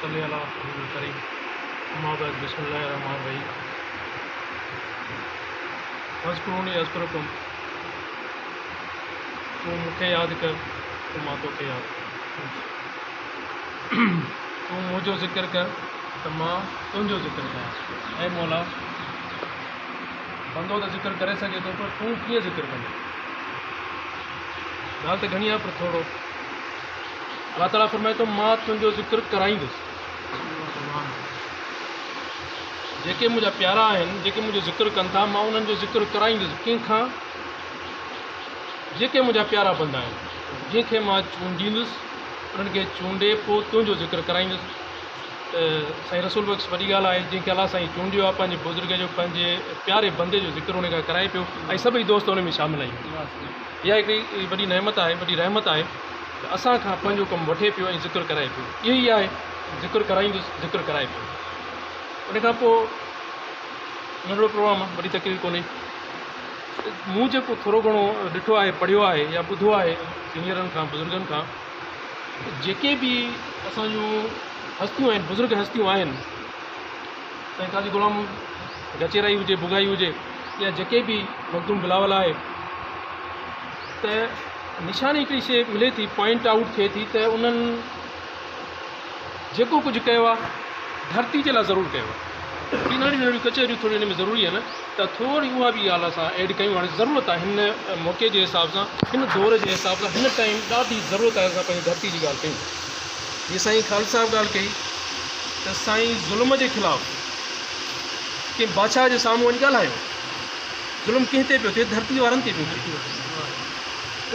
صلي علي حبيب الڪريم اما بعد بسم الله الرحمن الرحيم فاذڪروني اذڪرڪم تون مون کي ياد ڪر ته مان توکي ياد ڪريان تون منهنجو ذڪر ڪر ته مان تنهنجو ذڪر ڪيان اي مولا بندو ته ذڪر ڪري سگهي ٿو پر تون ڪيئن ذڪر ڪندين ڳالهه ته گهڻي آهي پر ٿورو الله تعاليٰ فرمائي ٿو مان تنهنجو ذڪر ڪرائيندس جيڪي منهنجا پيارا آهن جيڪي منهنجو ذڪر ڪن ٿا مان انهن جو ذڪر ڪرائيندس ڪنهن کان جيڪي منهنجا پيارا بندا آهن جنهن کي مان چونڊيندس انهن کي چونڊي پوء تنهنجو ذڪر ڪرائيندس ته سائين رسول بخش وڏي ڳالهه آهي جنهن کي الله سائين چونڊيو آهي پنهنجي بزرگ جو پنهنجي پياري بندي جو ذڪر ان کان ڪرائي پيو ۽ سڀئي دوست ان ۾ شامل آهيون اها هڪڙي وڏي نعمت آهي وڏي رحمت آهي ته اسان کان پنهنجو ڪم وٺي پيو ۽ ذڪر ڪرائي پيو اهو ئي آهي ذڪر ڪرائيندس ذڪر ڪرائي پيو ان کان پوء ننڍڙو پروگرام آهي وڏي تقرير ڪونهي مون جيڪو ٿورو گهڻو ڏٺو آهي پڙهيو آهي يا ٻڌو آهي سينيئرن کان بزرگن کان جيڪي به اسان جون هستيون آهن بزرگ هستيون آهن سائين قاضي غلام گچيرائي هجي بگائي هجي يا جيڪي به مخدوم بلاول آهي ته نشاني هڪڙي شيء ملي ٿي پوائنٽ آئوٽ ٿئي ٿي ته انهن جيڪو ڪجهه ڪيو آهي ڌرتي جي لاء ضرور ڪيو آهي. هي ننڍڙيون ننڍڙيون ڪچهريون ٿوريون ان ۾ ضروري آهن ته ٿوري اها به ڳالهه اسان ايڊ ڪيون هاڻي ضرورت آهي هن موقعي جي حساب سان هن دور جي حساب سان هن ٽائيم ڏاڍي ضرورت آهي اسان پنهنجي ڌرتي جي ڳالهه ڪيون. جيئن سائين خالد صاحب ڳالهه ڪئي ته سائين ظلم جي خلاف ڪنهن بادشاهه جي سامهون وڃي ڳالهايو ظلم ڪنهن تي پيو ٿئي ڌرتي وارن تي پيو ٿئي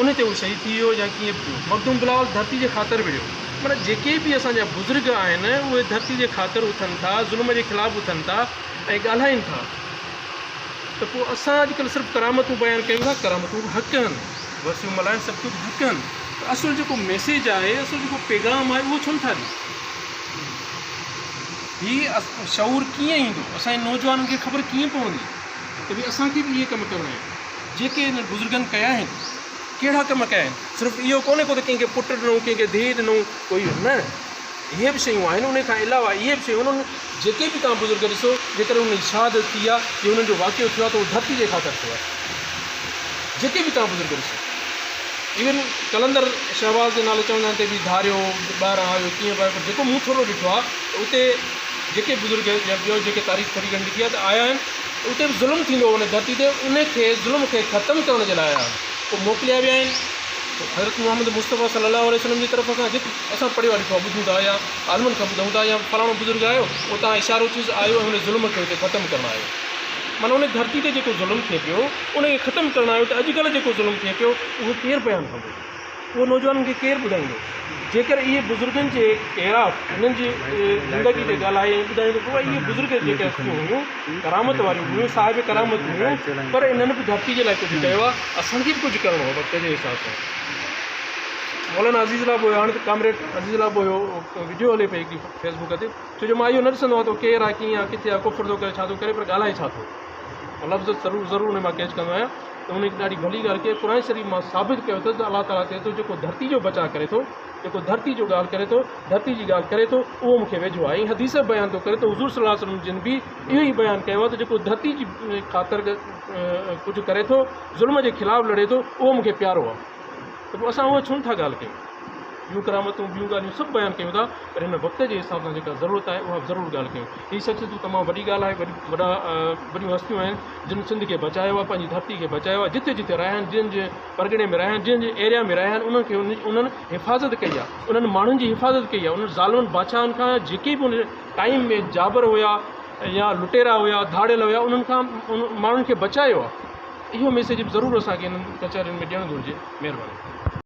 ان تي هو شهيد ٿي ويو يا ڪيئن به ٿيو مخدوم بلاول ڌرتي جي خاطر وڙهيو معنيٰ جيڪي به اسان جا بزرگ آهن اهي ڌرتي جي خاطر اٿن ٿا ظلم جي خلاف اٿن ٿا ۽ ڳالهائين ٿا ته پوء اسان اڄڪلهه صرف ڪرامتون بيان ڪيون ٿا ڪرامتون به حق آهن ورسيون ملهائڻ سڀ ڪجهه حق آهن پر اصل جيڪو ميسيج آهي اصل جيڪو پيغام آهي اهو ڇو نٿا ڏيون هي شعور ڪيئن ايندو اسان جي نوجوانن کي خبر ڪيئن پوندي ته ڀي اسان کي به اهي ڪم ڪرڻا آهن جيڪي هنن بزرگن ڪيا آهن، ڪهڙا ڪم ڪيا آهن، صرف اهو ڪونهي ڪو ته ڪنهن کي پٽ ڏنو، ڪنهن کي ڌيء ڏنو، ڪوئي نه، اهي به شيون آهن، انهي کان علاوه اهي به شيون آهن، جيڪي به توهان بزرگ ڏسو، جيڪڏهن انهن جي شهادت ٿي آهي يا انهن جو واقعو ٿيو آهي ته اهو ڌرتي جي خاطر ٿيو آهي، جيڪي به توهان بزرگ ڏسو، ايون قلندر شهباز جي نالي چوندا آهن ته به ڌاريو ٻاهران آيو ڪيئن به آيو پر جيڪو مون ٿورو ڏٺو آهي ته اتي جيڪي بزرگ يا ٻيو جيڪي تاريخ ٿوري گهڻي لکي آهي ته آيا آهن اتي به ظلم ٿيندو هو ان ڌرتي تي ان کي ظلم کي ختم ڪرڻ جي لاء پوء موڪليا ويا آهن حضرت محمد مصطفيٰ صلي الله عليه وسلم جي طرف کان جت اسان پڙهيو آهي ڏٺو آهي ٻڌون ٿا يا عالمن کان ٻڌون ٿا يا فلاڻو بزرگ آيو اتان اشارو ٿيس آيو ۽ ان ظلم کي اتي ختم ڪرڻ آيو معنيٰ ان ڌرتي تي جيڪو ظلم ٿئي پيو ان کي ختم ڪرڻ آيو ته اڄڪلهه جيڪو ظلم ٿئي پيو اهو ڪير بيان ڪندو اهو نوجوانن کي ڪير ٻڌائيندو؟ جيڪر اهي بزرگن جي اعراف هنن جي زندگي تي ڳالهائي ۽ ٻڌائين ته بابا اهي بزرگ جيڪي هستيون هيون ڪرامت واريون هيون صاحب ڪرامت هيون پر انهن به ڌرتي جي لاء ڪجهه ڪيو آهي اسان کي به ڪجهه ڪرڻو آهي وقت جي حساب سان مولانا عزيز الله ٻوهيو هاڻي ته ڪامريڊ عزيز الله ٻوهيو وڊيو هلي پئي هڪڙي فيس بڪ تي ڇو جو مان اهو نه ڏسندو آهيان ته ڪير آهي ڪيئن آهي ڪٿي آهي ڪفر ٿو ڪري ڇا ٿو ڪري پر ڳالهائي ڇا ٿو لفظ ضرور ضرور ان مان ڪيچ ڪندو آهيان ته هن هڪ ڏاڍي ڀلي ڳالهه ڪئي قرآن شريف مان ثابت ڪيو اٿس ته الله تعاليٰ چئي ٿو جيڪو ڌرتي جو بچاء ڪري ٿو جيڪو ڌرتي جو ڳالهه ڪري ٿو ڌرتي جي ڳالهه ڪري ٿو اهو مون کي ويجهو آهي ۽ حديث به بيان ٿو ڪري ته حضور صلي الله عليه وسلم جن به اهو ئي بيان ڪيو آهي ته جيڪو ڌرتي جي خاطر ڪجهه ڪري ٿو ظلم جي خلاف لڙي ٿو اهو مون کي پيارو آهي ته پوء اسان اهو ڇو نٿا ڳالهه ڪيون ٻيون ڪرامتون ٻيون ڳالهيون سڀ بيان ڪيون ٿا پر هن وقت جي حساب سان جيڪا ضرورت آهي اها به ضرور ڳالهه ڪيون هي شخصيتون تمام وڏي ڳالهه آهي وڏي وڏا وڏيون هستيون آهن جن سنڌ کي بچايو آهي پنهنجي ڌرتي کي بچايو آهي جتي جتي رهيا آهن جن جن پرڳڻي ۾ رهيا آهن جن جن ايريا ۾ رهيا آهن انهن کي انهن حفاظت ڪئي آهي انهن ماڻهن جي حفاظت ڪئي آهي انهن ظالمن بادشاهن کان جيڪي به ان ٽائيم ۾ جابر هيا يا لٽيرا هيا ڌاڙيل هيا انهن کان ماڻهن کي بچايو آهي اهو ميسيج به ضرور اسان کي انهن ڪچهرين ۾ ڏيڻ گهرجي مهرباني.